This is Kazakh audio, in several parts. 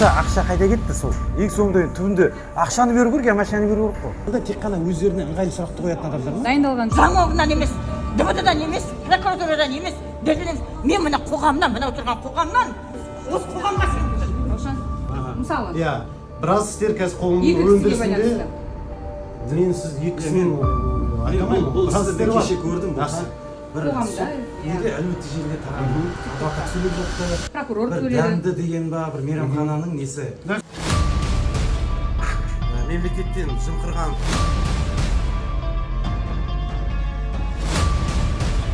Ақша қайда кетті сол? Ең соңында енді түбінде ақшаны беру керек, я машинаны беру керек қой. Онда тек қана өздеріне ыңғайлы сұрақты қоятын адамдар ма? Дайындалған. Заң орнынан емес, ДВД дан емес, прокуратурадан емес, ДД емес. Мен мына қоғамнан, мына отырған қоғамнан, осы қоғамға сеніп тұрмын. Раушан, мысалы, Иә, біраз істер қазір қоғам екі кісіге өндірісінде. байланысты. Мен сіз екі кісімен айта алмаймын. Бұл Біраз істі істер мен бар. кеше көрдім, бұл кісі бір Қоғамда, иә. Неде, әлеуметтік желіде тараған адвокат сөйлеп жатты. Прокурор Бір сөйледі. Дәмді деген ба, бір мейрамхананың несі. Мемлекеттен жымқырған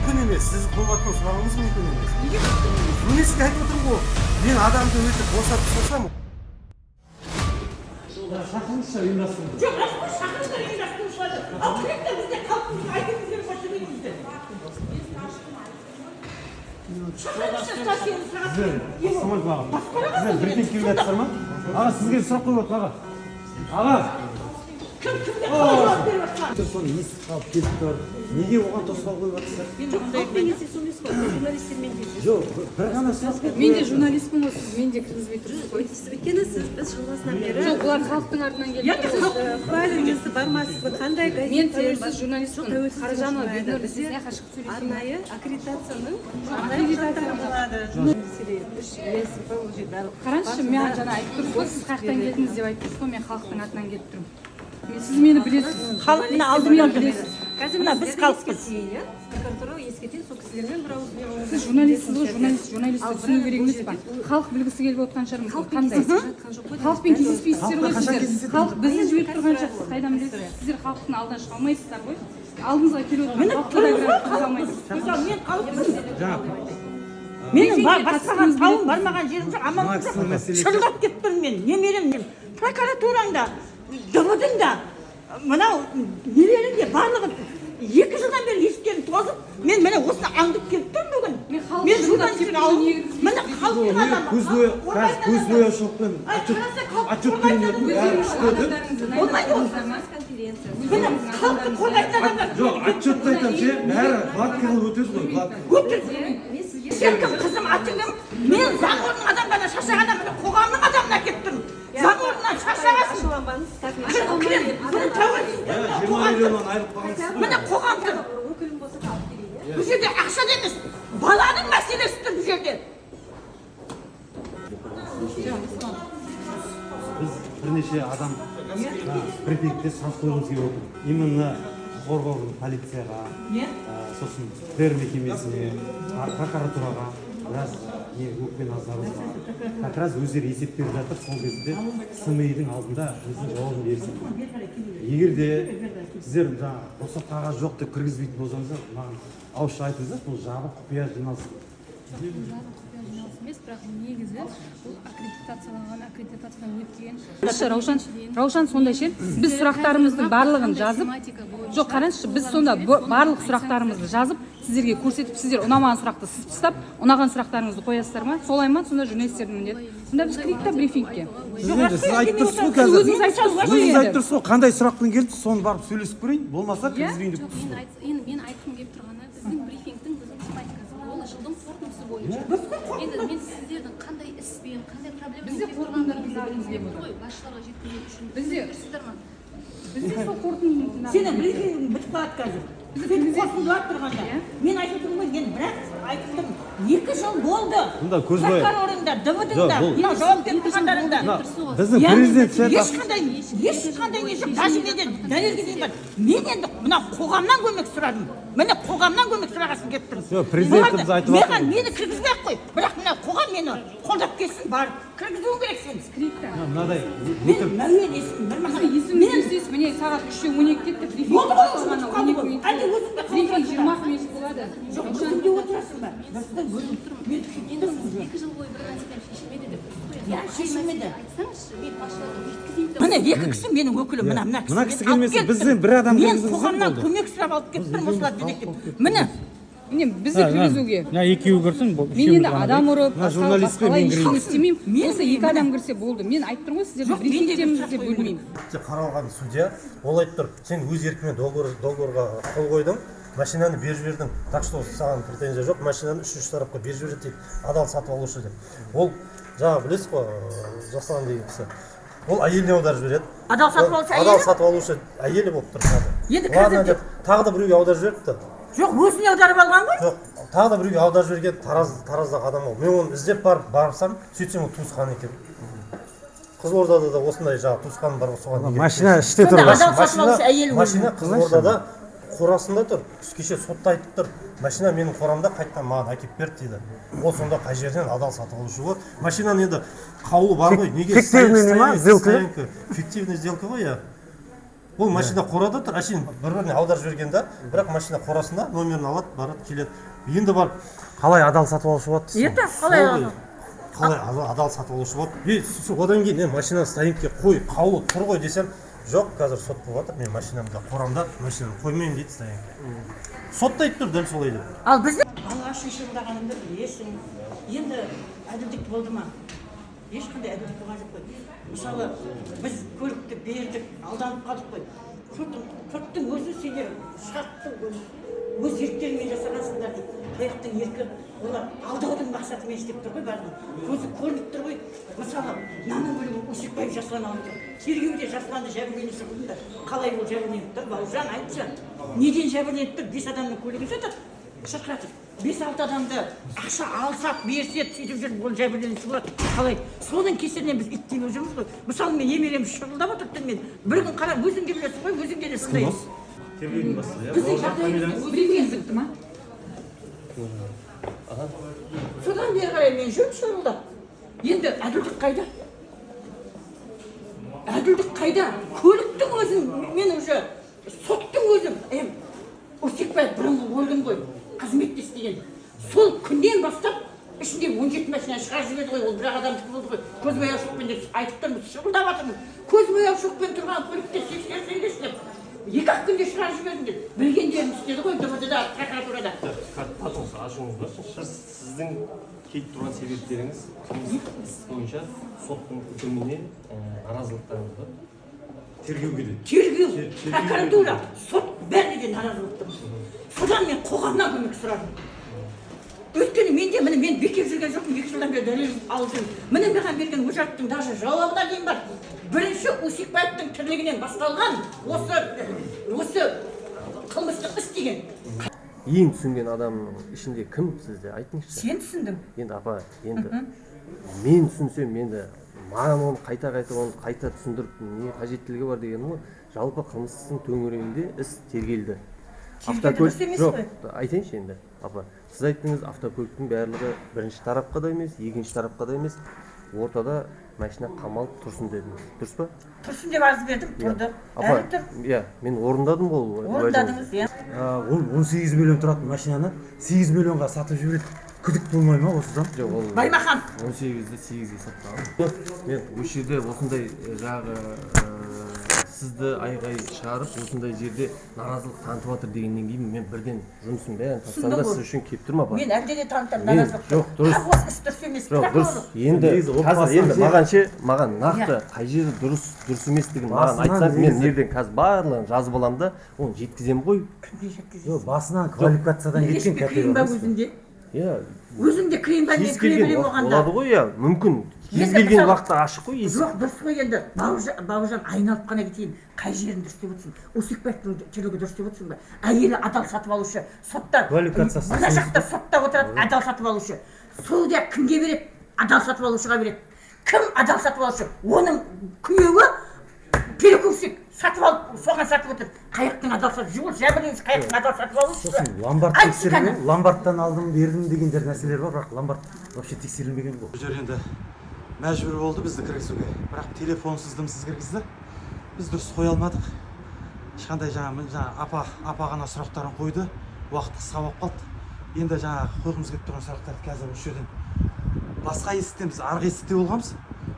мүмкін емес. Сіз қойып жатқан сұрағыңыз мүмкін емес. Неге мүмкін емес? Мен сізге айтып отырмын ғой, мен адамды өйтіп босатып салсам. Шақырыңызшы ұйымдастыруды. Жоқ, рас қой, шақырыңдар ұйымдастырушыларды. Ал кіреді бізде халықтың айтып жүрген сөйлейміз. Шақырыңызшы, сағат. Ассалаумағалейкум, аға. Сіздер брифинг келіп жатсыздар ма? Аға, сізге сұрақ қойып жатыр, аға. Аға. Кім кімге қалай жауап беріп жатқан? Соны естіп қалып келіп тұр. Неге оған тосқауыл қойып жатырсыздар? Халықпен кездесу емес қой, журналистермен кездесу. Жоқ, бір ғана сұрақ. Мен де журналистпін ғой, сіз мен де кіргізбей тұрсыз ғой. Өйткені сіз, біз жыл басынан бері Жоқ, бұлар халықтың артынан келіп Иә, тұр. Куәлігіңіз бар ма, сіздің қандай Мен газеттен тәуелсіз бар- журналистпін. Жоқ, тәуелсіз Қаражанова емес, Бернұр, бізде сіз неғып шығып сөйлесеңіз? Арнайы аккредитацияның арнайы құжаттары болады. Мәселе үш ЕСП, ол жерде барлық Қараңызшы, мен жаңа айтып тұрсыз ғой, сіз қай жақтан келдіңіз деп айтып тұрсыз ғой, мен халықтың атынан келіп тұрмын. Мен, сіз мені білесіз. Халық мына Сіз алдымда мені отыр. білесіз. Қазір Мына мен біз сіздерді халықпыз. ескертейін, иә? Прокуратура ескертейін, сол кісілермен бір ауыз не болмаса Сіз журналистсіз ғой, журналист, журналистті Ал түсіну бірақ керек бұл емес па? жерде Халық білгісі келіп отқан шығар мүмкін. Халықпен Қандай? кездесіп жатқан жоқ қой. Халықпен кездеспейсіздер ғой Халықпен қашан сіздер. кездеседі? Халық бізді жіберіп тұрған шығар, сіз қайдан білесіз? Сіздер халықтың алдына шыға алмайсыздар ғой. Алдыңызға келіп отырған Міне халықты да тұрмыз ғой, кіргізе алмайсыз. халықпыз. Мысалы, мен халықпын. Жаңа Менің Брифингке баспаған қатысқыңыз тауым, келеді. бармаған жерім жоқ, амалым Мына кісінің жоқ. мәселесі- Шырылдап келіп тұрмын мен, немерем мен. Прокуратураң да, ДВД-ң да, мынау нелерің де барлығы 2 жылдан бері есіктерін тозып, мен міне осыны аңдып келіп тұрмын бүгін. Мен халық Мен шырылдап журналистер келіп алдым. неге кіргізбейсіз? Міне халықтың адамы. Көз боя, қазір көз бояушылықпен Ай, отчет қараса, халықты отчет қорғайтын берген адамдар. бәрі күшті өтіп. Адамдарыңызды Болмайды ол. дайындадыңыздар ма? Конференция. Міне халықты қорғайтын адамдар. Жоқ, отчетты айтамын ше, бәрі гладко қылып өтеді ғой, гладко. Өтір. Сен кім, қызым, атың кім? Мен заң орнының адамдарына шаршағаннан міне қоғамның адамына келіп тұрмын. Заң орнынан шаршағансың. Ашуланбаңыз. Так, Кірем, бұны тәуелсіз 20 қоғам тұр. миллионнан айырылып қалғансыз ғой. Міне қоғам тұр. Өкілім болса да алып келейін, иә? Бұл жерде ақша да емес, баланың мәселесі тұр бұл жерде. Біз бірнеше адам брифингте сұрақ қойғымыз келіп отыр. Именно құқық қорғау органы, полицияға, Иә. Сосын ТР мекемесіне, прокуратураға біраз не өкпе назарымыз бар. Как раз өздері есеп беріп жатыр, сол кезде СМИ-дің алдында өзінің жауабын берсін. Егер де сіздер жаңағы рұқсат қағаз жоқ деп кіргізбейтін болсаңыздар, маған ауызша айтыңыздар, бұл жабық құпия жиналыс. Жабық құпия жиналыс емес, бірақ негізі бұл аккредитацияланған, аккредитациядан өткен. Раушан, Раушан, сонда ше, біз сұрақтарымыздың барлығын жазып, жоқ, қараңызшы, біз сонда барлық сұрақтарымызды жазып, сіздерге көрсетіп, сіздер ұнамаған сұрақты сызып тастап, ұнаған сұрақтарыңызды қоясыздар ма? Солай ма? Сонда журналистердің міндеті. Сонда біз кірейік та брифингке. Сіз енді, сіз айтып тұрсыз ғой Сіз қазір. өзіңіз айтып тұрсыз ғой Өзіңіз енді. айтып тұрсыз ғой, қандай сұрақпен келіп, соны барып сөйлесіп көрейін, болмаса кіргізбейін деп Жоқ, тұрсыз мен ғой. енді мен айтқым келіп тұрғаны, біздің брифингтің өзінің тематикасы, ол жылдың қорытындысы бойынша. Енді мен сіздердің қандай іспен, қандай проблемамен Бізде келіп қорытындыны тұрғандарыңызды тыңдағымыз білгім келіп келіп тұр отыр. ғой, басшыларға жеткізу үшін. Бізде- Тұрсыздар ма? Бізде сол қорытындыны. Сенің брифингің бітіп қалады қазір. Сен қорытындылап тұрғанда. Мен айтып тұрмын ғой, мен бірақ айтып тұрмын. 2 жыл болды. Мұнда көз боя- Прокурорың да, ДВД-ң Жоқ, да, бұл- мынау жауап беріп тұрғандарың да. Мына біздің Яғни президент ше, ешқандай не жоқ, даже менде дәлелге дейін бар. Мен енді мына қоғамнан көмек сұрадым. Міне, қоғамнан көмек сұрағасын келіп тұрмын. Жоқ, президентіміз Бұларды айтып жатыр маған ғой. мені кіргізбей ақ қой, бірақ мына қоғам мені қолдап келсін, барып кіргізуің керек сен. Мынадай Мен өтірік мәуе есім бір маған Есіміз мен естисіз, міне, сағат 3-те 12 кетті, брифинг Болды ғой, басталғанына ұмытып он қалды екі ғой. минут Әлде болды. өзің де Брифинг қалып 20 минут болады. Жоқ, өзің де отырасың ба? Дұрыс өзің, мен Енді сіз 2 жыл бойы бір мәселем шешілмеді деп тұрсыз ғой. Иә, Қай шешілмеді. мәселе, айтсаңызшы, мен басшыларға жеткізейін деп. Міне, екі кісі менің өкілім, мына мына кісі. Мына кісі Мен алып келмесе, келіп бізден тұрмын. бір адам Мен кіргізсеңіз қоғамнан болды. көмек сұрап алып келіп тұрмын осыларды жетектеп. Міне. Міне, бізді кіргізуге. Мына екеуі кірсін, бұл Мен үшеуміз енді ғана. адам ұрып, Мына басқа журналистпен басқалай мен ешкім кірейін. істемеймін. Мен Осы екі адам кірсе болды. Мен айтып тұрмын ғой, сіздерді Жоқ, мен де брифингтеміз сұрақ деп қою керек. бөлмеймін. Қаралған судья, ол айтып тұр: сен өз еркіңмен договорға қол қойдың. Машинаны беріп жібердің, так что саған претензия жоқ. Машинаны үшінші тарапқа беріп жібереді дейді, адал сатып алушы деп. Ол жаңағы, білесіз ғой, Жасұлан деген кісі, ол әйеліне аударып жібереді. Адал сатып алушы Адал әйелі? сатып алушы әйелі болып тұр қазір. Енді Ладно қазір деп, тағы да біреуге аударып жіберіпті. Жоқ, өзіне аударып алған ғой. Жоқ, тағы да біреуге аударып жіберген, Тараздағы адам ол. Мен оны іздеп барып, барсам, сөйтсем, ол туысқаны екен. Қызылордада да осындай жаңағы туысқаным бар ғой, соған неге Машина іште тұр Сонда ғой. адал сатып алушы әйелі өзінің. Машина Қызылордада қорасында тұр. Кеше сотта айтып тұр: машина менің қорамда, қайтадан маған әкеліп берді дейді. Ол сонда қай жерден адал сатып алушы болады? Машинаның енді қаулы бар ғой, неге? Фиктивный ма, сделка? Стоянка. Фиктивный сделка ғой, иә. Ол машина қорада тұр, әшейін бір біріне аударып жіберген да, бірақ машина қорасында, номерін алады, барады, келеді. Енді барып Қалай адал сатып алушы болады дейсің? Это қалай Сол ғой. адал? Қалай адал сатып алушы болады? И одан кейін е, машинаны стоянкаға қой, қаулы тұр ғой десем, жоқ, қазір сот болып жатыр, мен машинамда, қорамда, машинаны қоймаймын дейді стоянкаға. Сотта айтып тұр дәл солай деп. Ал біздің алғашқы шырылдағанымды білесің. Енді әділдік болды ма? Ешқандай әділдік болған жоқ қой. Мысалы, біз көлікті бердік, алданып қалдық қой. Соттың өзі сендер шартты өз еріктеріңмен жасағансыңдар дейді. Қаяқтың еркі? Олар алдаудың мақсатымен істеп тұр ғой барлығын. Көзі көрініп тұр ғой. Мысалы, мынаның көлігін Өсекбаев Жасұлан алып тұр. Тергеуде Жасұланды жәбірленуші қылдыңдар. Қалай ол жәбірленіп тұр, Бауыржан, айтшы? Неден жәбірленіп тұр? Бес адамның көлігін сатады, шырқыратып, бес алты адамды ақша алсақ, берсек, сөйтіп жүріп ол жәбірленуші болады қалай? Соның кесірінен біз иттей болып жүрміз ғой. Мысалы, мен немерем шырылдап отырыпты. Мен бір күн қара, өзің де білесің ғой, өзің де сондай. Тергеудің бастығы, иә? Біздің жағдайымыз Брифинг бітті ма? Содан бері қарай мен жүрмін шырылдап. Енді әділдік қайда? Әділдік қайда? Көліктің өзін мен уже, соттың өзін, Өсекбаев бұрынғы орган ғой, қызметте істеген. Сол күннен бастап ішінде 17 машина шығарып жіберді ғой. Ол бір ақ адамдікі болды ғой. Көзбояушылықпен деп айтып тұрмыз, шырылдап жатырмыз. Көзбояушылықпен тұрған көлікте тексерсеңдерші деп, 2-ақ күнде шығарып жібердім деп, білгендерін істеді ғой ДВД да, прокуратурада. Татыңыз, ашуыңыз. Сіздің келіп тұрған себептеріңіз қылмыстық іс бойынша соттың үкіміне наразылықтарыңыз ба? Тергеуге де. Тергеу, прокуратура, сот, бәріне де наразы болып тұрмыз. Содан мен қоғамнан көмек сұрадым. Өйткені менде, міне, мен бекер жүрген жоқпын, 2 жылдан бері дәлел алып жүрмін. Міне, маған берген Ожаровтың даже жауабына дейін бар. Бірінші Усикбаевтың тірлігінен басталған осы қылмыстық іс деген. Ең түсінген адамның ішінде кім сізде, айтыңызшы? Сен түсіндің. Енді, апа, енді мен түсінсем, енді маған оны қайта қайта, оны қайта түсіндіріп не қажеттілігі бар дегенім ғой. Жалпы қылмыстық істің төңірегінде іс тергелді. Тергелді, дұрыс емес Жоқ, қой. айтайыншы енді, апа. Сіз айттыңыз, автокөліктің барлығы бірінші тарапқа да емес, екінші тарапқа да емес, ортада машина қамалып тұрсын дедіңіз, дұрыс па? Тұрсын деп арыз бердім, тұрды. Апа, Әлі тұр. иә, мен орындадым ғой ол Орындадыңыз, иә. 18 миллион тұратын машинаны 8 миллионға сатып жібереді. Күдік болмай ма осыдан? Жоқ, ол Баймахан. 18-ді 8-ге сатпаған. Мен осы жерде осындай жаңағы сізді айғай шығарып, осындай жерде наразылық танытып жатыр дегеннен кейін мен бірден жұмысым бәрін тастадым да, Түсіндім ғой. сіз үшін келіп тұрмын, апа. Мен әлде де танытамын Мен- наразылықты. жоқ, дұрыс. Бірақ осы іс дұрыс емес. Жоқ, дұрыс. Енді Негізі қазір отбасынан енді ше- маған ше, маған нақты Иә. қай жері дұрыс, дұрыс еместігін маған Басынан айтсаңыз, мен негізі- жерден қазір барлығын жазып аламын да, оны жеткіземін ғой. Кімге жеткізесің? Жоқ, басынан квалификациядан Неге кеткен ішпей қате кірейін ба емес пе? өзімде? Иә. Өзім де кірейін ба? Мен Кез кіре келген беремін уақыт оған да. болады ғой, иә, мүмкін. Кез Енді келген мысалы- уақытта ашық қой есік. Жоқ, дұрыс қой енді. Бауыржан, айналып қана кетейін. Қай жерін дұрыс деп отырсың? Өсекбаевтың тірлігі дұрыс деп отырсың ба? Әйелі адал сатып алушы. Сотта Квалификациясы мына жақта сотта отырады адал сатып алушы. Судья кімге береді? Адал сатып алушыға береді. Кім адал сатып алушы? Оның күйеуі перекупщик, сатып алып, соған сатып отыр. Қаяқтың адал сатып, жоқ, жәбірленуші қаяқтың адал сатып алушысы? Сосын ломбард Айтшы тексерілген, кәні. ломбардтан алдым, бердім дегендер нәрселер бар, бірақ ломбард вообще тексерілмеген ғой. Бұл жер енді мәжбүр болды бізді кіргізуге, бірақ телефонсыз, дымсыз кіргізді. Біз дұрыс қоя алмадық ешқандай. Жаңа апа ғана сұрақтарын қойды, уақыт қысқа болып қалды. Енді жаңағы қойғымыз келіп тұрған сұрақтарды қазір осы жерден, басқа есіктен, біз арғы есікте болғанбыз,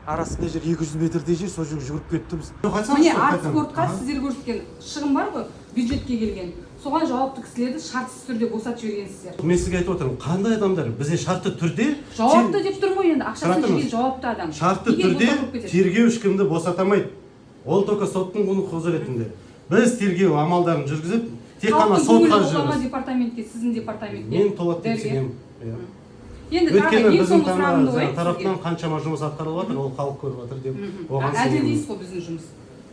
арасы мына жер 200 метрдей жер, сол жерге жүгіріп келіп тұрмыз. Міне, Артспортқа сіздер көрсеткен шығын бар ғой, бюджетке келген, соған жауапты кісілерді шартсыз түрде босатып жібергенсіздер. Мен сізге айтып отырмын, қандай адамдар бізде шартты түрде Жауапты деп тұрмын ғой енді, ақшасын Тұра тұрыңыз. жеген жауапты адам Шартты Неге түрде босатылып кетеді? тергеу ешкімді босата алмайды, ол только соттың құзыретінде. Біз тергеу амалдарын жүргізіп Тек қана Халықтың сотқа көңілі тола ма жүрміз. департаментке, сіздің департаментке? Мен толады деп Дәрігер. сенемін, иә. Енді тағы Өйткені ең біздің соңғы сұрағымды қояйын тарапынан сізге. қаншама жұмыс атқарылып жатыр, ол халық көріп жатыр деп оған Әділ сенемін. дейсіз ғой біздің жұмыс.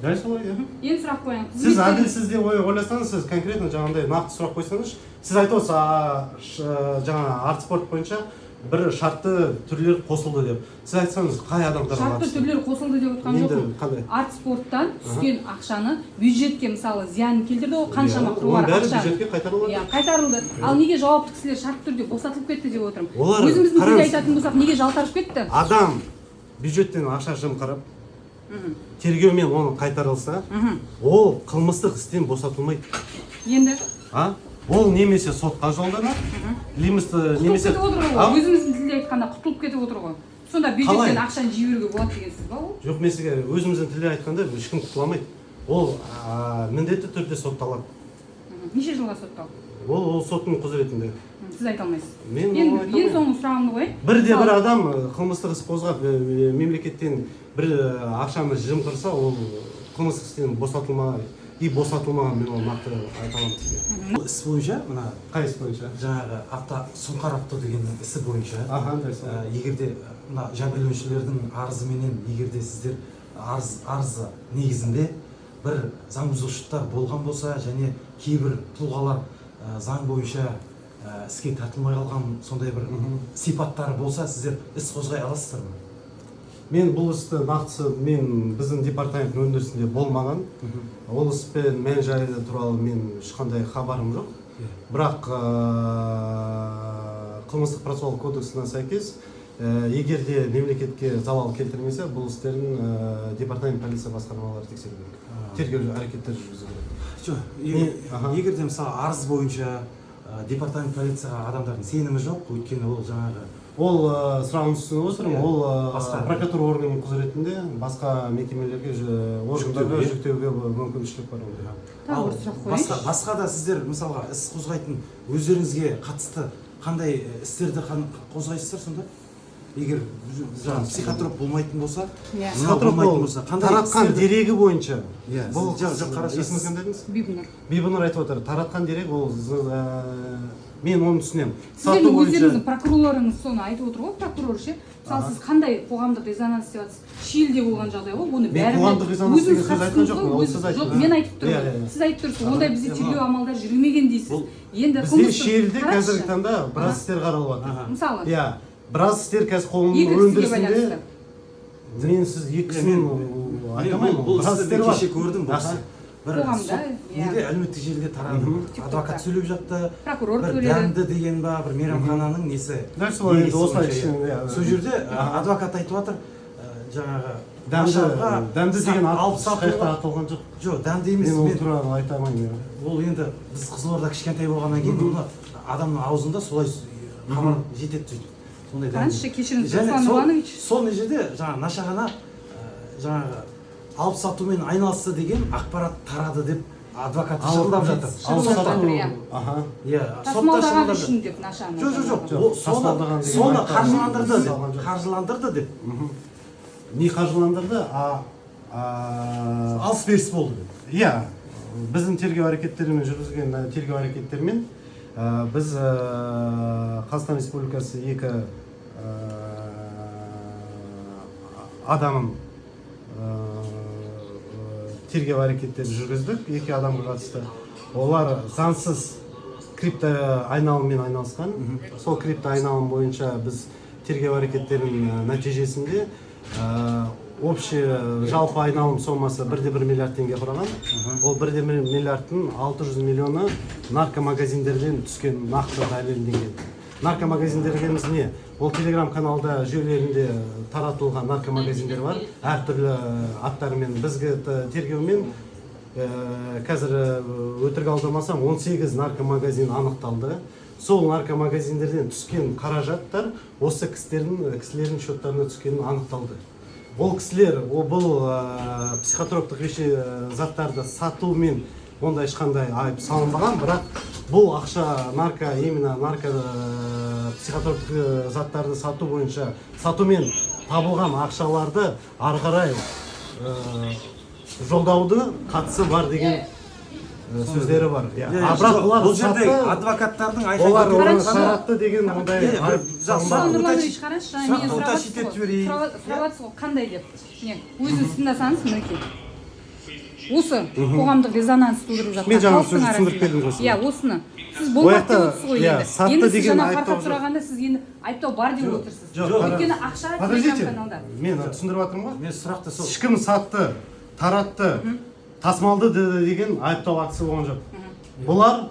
Дәл солай, иә. Енді сұрақ қояйын. Сіз Қызметкер- әділсіз деп ойласаңыз, сіз конкретно жаңағындай нақты сұрақ қойсаңызшы. Сіз айтып отырсыз, жаңа арт спорт бойынша бір шартты түрлер қосылды деп. Сіз айтсаңыз, қай адамдарға Шартты қатысты? түрлер қосылды деп отқан Енді жоқпын. қандай? Арт спорттан түскен ақшаны бюджетке, мысалы, зиян келтірді ғой, қаншама Иә, қыруар оның бәрі ақша. бюджетке қайтарылып Иә, қайтарылды. Ал неге жауапты кісілер шартты түрде босатылып кетті деп отырмын. Олар, Өзіміздің тілде қараңыз. айтатын болсақ, неге жалтарып кетті? Адам бюджеттен ақша жымқырып, тергеумен оны қайтарылса, ол қылмыстық істен босатылмайды. Енді А? Ол немесе сотқа жолданады, немесе құтылып немесе кетіп отыр ғой. А? Өзіміздің тілде айтқанда, құтылып кетіп отыр ғой. Сонда бюджеттен Қалай? ақшаны жіберуге болады деген сөз ба ол? Жоқ, мен сізге өзіміздің тілде айтқанда, ешкім құтыла алмайды. Ол міндетті түрде сотталады. Неше жылға сотталды? Ол соттың құзыретінде. Сіз айта алмайсыз. Мен Енді оны айта ең алмаймын. соңғы сұрағымды қояйын. Бірде бір Мысалы, адам қылмыстық іс қозғап, мемлекеттен бір ақшаны жымқырса, ол қылмыстық істен босатылма и босатылмаған, мен оны нақты айта аламын сізге. Бұл іс бойынша мына Қай іс бойынша? жаңағы авто, Сұңқар авто дегеннің ісі бойынша, Аха, дәл солай. Егер де мына жәбірленушілердің арызыменен, егер де сіздер арызы негізінде бір заң бұзушылықтар болған болса және кейбір тұлғалар заң бойынша іске тартылмай қалған сондай бір сипаттары болса, сіздер іс қозғай аласыздар ма? Мен бұл істі нақтысы, мен біздің департаменттің өндірісінде болмаған. Ол іспен мән жайы туралы мен ешқандай хабарым жоқ. Бірақ қылмыстық процессуал кодексіне сәйкес, егер де мемлекетке залал келтірмесе, бұл істерін департамент полиция басқармалары тексеру керек. Тергеу әрекеттер жүргізу керек. Жоқ, Аха. егер де, мысалы, арыз бойынша департамент полицияға адамдардың сенімі жоқ, өйткені ол жаңағы Ол сұрағыңызды түсініп отырмын. Иә. Ол Басқа. прокуратура органының құзыретінде, басқа мекемелерге, органдарға Жүктеуге. жүктеуге мүмкіншілік бар ондай. Тағы Ал бір сұрақ басқа, қояйыншы. басқа да сіздер, мысалға, іс қозғайтын өздеріңізге қатысты қандай істерді қозғайсыздар сонда, егер жаңағы психотроп болмайтын болса, Иә. мынау Психотроп болмайтын ол болса, қандай таратқан дерегі бойынша. Иә, Бұл жоқ, қарашы, есіміңіз кім дедіңіз? Бибінұр. Бибінұр айтып отыр. Таратқан дерек ол мен оны түсінемін. Сату Сіздердің бойынша өздеріңіздің прокурорларыңыз соны айтып отыр ғой, прокурор ше. Мысалы, сіз қандай қоғамдық резонанс деп жатсыз? Шиеліде болған жағдай ғой, оны Мен бәрі қоғамдық резонанс өзіңіз деген сөз айтқан қатыстыңыз жоқпын, ғой, ол өзіңіз- сіз айттыңыз. Жоқ, мен айтып Иә, тұрмын. иә, иә. Сіз айтып тұрсыз, ондай бізде тергеу амалдары жүрмеген дейсіз. Енді Бізде қылмыстық- Шиеліде қараңызшы. қазіргі таңда біраз істер қаралып жатыр. Мысалы, Иә, біраз істер қазір қолының екі кісіге өндірісінде. байланысты. Мен сіз екі кісінің айта алмаймын. Бұл Біраз істі істер мен бар. кеше көрдім, бұл Аха. істі. Бір Қоғамда, сот иә. неде, әлеуметтік желіде тарады. Адвокат сөйлеп жатты. Прокурор бір сөйледі. Дәмді деген ба, бір мейрамхананың несі. Дәл солай, енді негесі осылай бойынша, кішкене, иә. иә. Сол жерде адвокат айтып жатыр, жаңағы Дәмді, нашарға дәмді деген ат алып ешқаяқта сатуға аталған жоқ. Жоқ, дәмді емес. Мен ол Мен туралы айта алмаймын, иә. Ол енді біз Қызылорда кішкентай болғаннан кейін, оны адамның аузында солай хабар жетеді сөйтіп. Сондай дәмді. Қараңызшы, кешіріңіз, Және Руслан Иванович. сол мына жерде жаңағы нашағана жаңағы алып сатумен айналысты деген ақпарат тарады деп адвокат шырылдап жатыр. Алып Шырылдап сату жатыр, иә. Аха. Иә, сотта Тасымалдаған шырылдап үшін деп нашаны. Жоқ. Жоқ, Ол соны тасымалдаған деген соны айыптар қаржыландырды салған деп. жоқ. Қаржыландырды деп. Не қаржыландырды? Алыс беріс болды деп. Иә, біздің тергеу әрекеттерімен жүргізген тергеу әрекеттерімен біз Қазақстан Республикасы екі адамын тергеу әрекеттерін жүргіздік екі адамға қатысты. Олар заңсыз крипто айналыммен айналысқан. Сол крипто айналым бойынша біз тергеу әрекеттерінің нәтижесінде общий жалпы айналым сомасы 1,1 миллиард теңге құраған. Ол 1,1 миллиардтың 600 миллионы наркомагазиндерден түскен, нақты дәлелденген. Наркомагазиндер дегеніміз не? Ол телеграм каналда жүйелерінде таратылған наркомагазиндер бар әртүрлі аттарымен. Бізге тергеумен қазір өтірік алдамасам, 18 наркомагазин анықталды. Сол наркомагазиндерден түскен қаражаттар осы кісілердің счеттарына түскені анықталды. Ол кісілер ол бұл психотроптық заттарды сатумен ондай ешқандай айып салынбаған, бірақ бұл ақша нарко, именно нарко психотроптық заттарды сату бойынша сатумен табылған ақшаларды ары қарай жолдауды қатысы бар деген. сөздері бар, иә. Иә, А бірақ бұлар бұл жерде сатты, адвокаттардың айқай олар оны Қараңызшы. таратты деген ондай Иә, айып жақсы. салынбаған. Нұрланович, қараңызшы, жаңа менен Сұрақты сұрап уточнить етіп жатсыз ғой. жіберейін. Сұрап жатсыз ғой, қандай деп. Міне, өзіңіз тыңдасаңыз, мінекей. Осы қоғамдық резонанс тудырып жатқан Мен жаңа халықтың сөзді түсіндіріп арасында. бердім ғой сізге. Иә, осыны. Сіз болмады Ол деп отырсыз ғой иә, енді. сатты Енді сіз деген жаңа айыптау Фархат жоқ. сұрағанда, сіз енді айыптау бар деп отырсыз. Жоқ, Өйткені ақша Подождите, телеграм-каналда. мен түсіндіріп жатырмын ғой. Мен сұрақты сол Ешкім сатты, таратты, тасымалды деген айыптау актісі болған жоқ. Бұлар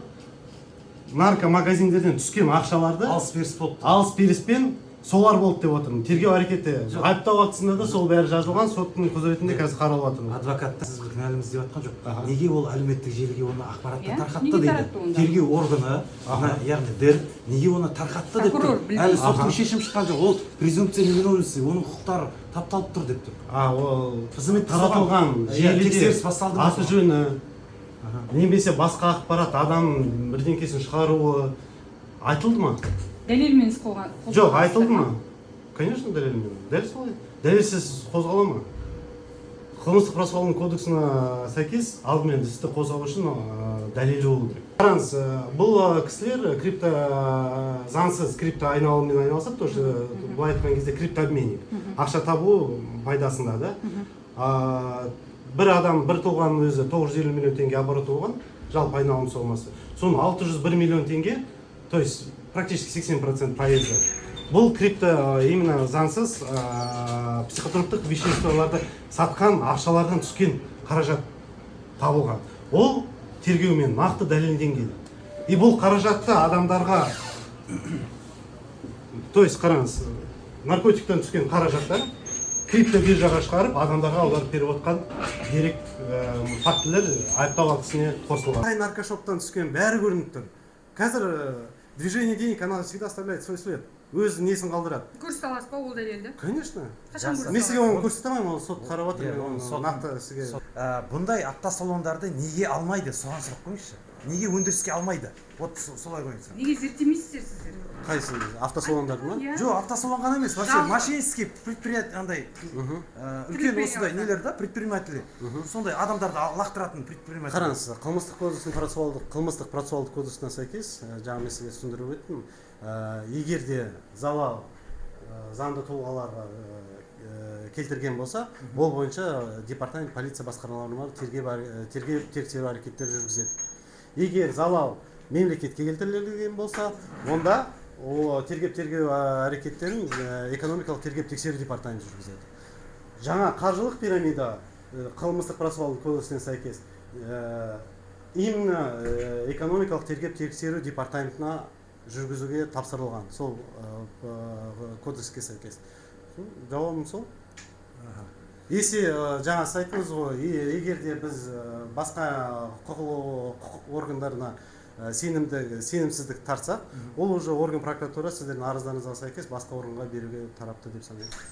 наркомагазиндерден түскен ақшаларды алыс беріс болды. Алыс беріспен солар болды деп отырмын. Тергеу әрекеті, айыптау актісінде де сол бәрі жазылған, соттың құзыретінде қазір қаралып жатыр. Адвокаттар сіз кінәліміз деп жатқан жоқ. Неге ол әлеуметтік желіге оны ақпаратты Иә, тарқатты неге дейді. таратты онда? Тергеу органы мына, яғни ДЭР неге оны тарқатты деп Прокурор тұр. білмейді. Әлі соттың шешімі шыққан жоқ. Ол презумпция невиновности, оның құқықтары тапталып тұр деп тұр. А ол Қызмет таратылған Иә, желіде тексеріс басталды ма аты жөні немесе басқа ақпарат, адам бірдеңкесін шығаруы айтылды ма? Дәлелмен іс қозға- Жоқ, айтылды ма? Конечно, дәлелмен. Дәл солай. Дәлелсіз қозғала ма? Қылмыстық процессуалдық кодексіне сәйкес, алдымен істі қозғау үшін дәлелі болу керек. Қараңыз, бұл кісілер крипто, заңсыз крипто айналыммен айналысады, тоже былай айтқан кезде криптообменник, ақша табу пайдасында да. Бір адам, бір тұлғаның өзі 950 миллион теңге обороты болған, жалпы айналым сомасы. Соның 601 миллион теңге, то есть практически 80% пайызы бұл крипто, именно заңсыз психотроптық веществоларды сатқан ақшалардан түскен қаражат табылған. Ол тергеумен нақты дәлелденген. И бұл қаражатты адамдарға, то есть қараңыз, наркотиктен түскен қаражаттар крипто биржаға шығарып, адамдарға аударып беріп отқан дерек, фактілер айыптау актісіне қосылған. Қай наркошоптан түскен, бәрі көрініп тұр. Қазір движение денег, она всегда оставляет свой след, өз несін қалдырады. Көрсете аласыз ба ол дәлелді? Конечно. Қашан көрсете Мен сізге аласыз? оны көрсете алмаймын, ол сот қарап жатыр. Иә, Мен оны оны нақты сізге Бұндай автосалондарды неге алмайды, соған сұрақ қойыңызшы. Неге өндіріске алмайды? Вот солай қойыңыз. Неге зерттемейсіздер сіздер? Қайсысын? Автосалондарды ма? Иә. Жоқ, автосалон ғана емес, вообще Жалпы. мошеннический предприятие андай үлкен осындай нелер да, предприниматели, сондай адамдарды лақтыратын предприниматель. Қараңыз, қылмыстық кодекстің процессуалдық, қылмыстық процессуалдық кодексіне сәйкес, жаңа мен сізге түсіндіріп өттім, егер де залал заңды тұлғаларға келтірген болса, ол бойынша департамент полиция басқармаларына тергеп тексеру әрекеттері жүргізеді. Егер залал мемлекетке келтірілген болса, онда ол тергеп тергеу әрекеттерін экономикалық тергеп тексеру департаменті жүргізеді. Жаңа қаржылық пирамида қылмыстық процессуалдық кодексіне сәйкес именно экономикалық тергеп тексеру департаментіне жүргізуге тапсырылған, сол кодекске сәйкес. Сол, жауабым сол. Если жаңа сіз айттыңыз ғой, егер де біз басқа құқық органдарына сенімді, сенімсіздік тартсақ, ол уже орган прокуратура сіздердің арыздарыңызға сәйкес басқа органға беруге тарапты деп санаймын.